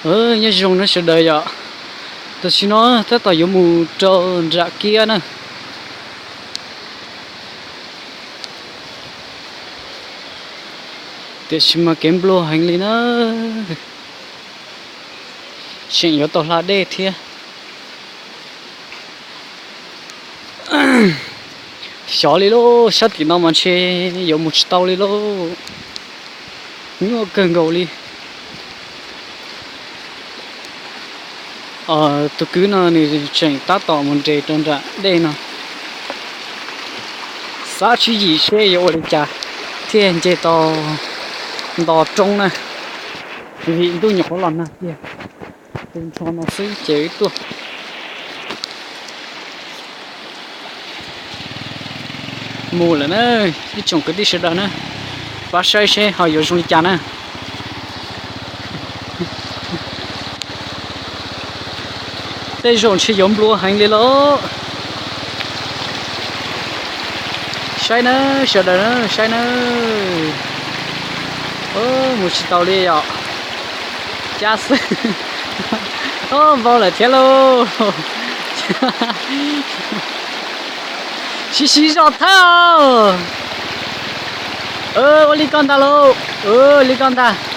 Nyob zoo na sawv daws yom, tam sim no tab tom yuav mus rau nram kiab na. Tiam sis mas kev nplua heev li na, tseem yuav tau hla dej thiab. Xyov li lauj, sab tim no mas ntshe yuav mus tsis tau li lauj, nyuaj kawg nkaus li. Tus kwv no nws tseem tab tom mus nres rau nram dej no, xav tswv yim seb yuav ua li cas thiaj nce tau nto roob na, vim ntuj nyuam qhuav los nag tiag. Tus ntsho no xwb ces wb tuaj. Mus lawm na, ib tsoom kwv tij sawv daws na, pab saib seb ho yuav zoo li cas na. Tej zaum ntshe yuav nplua heev li lauj. Saib na, sawv daws na, saib na. Mus tsis tau li yom. Cab xwb. Npau lawm thiab lauj. Sib sib zog thawj. Ua li ko ntag lauj, ua li ko ntag.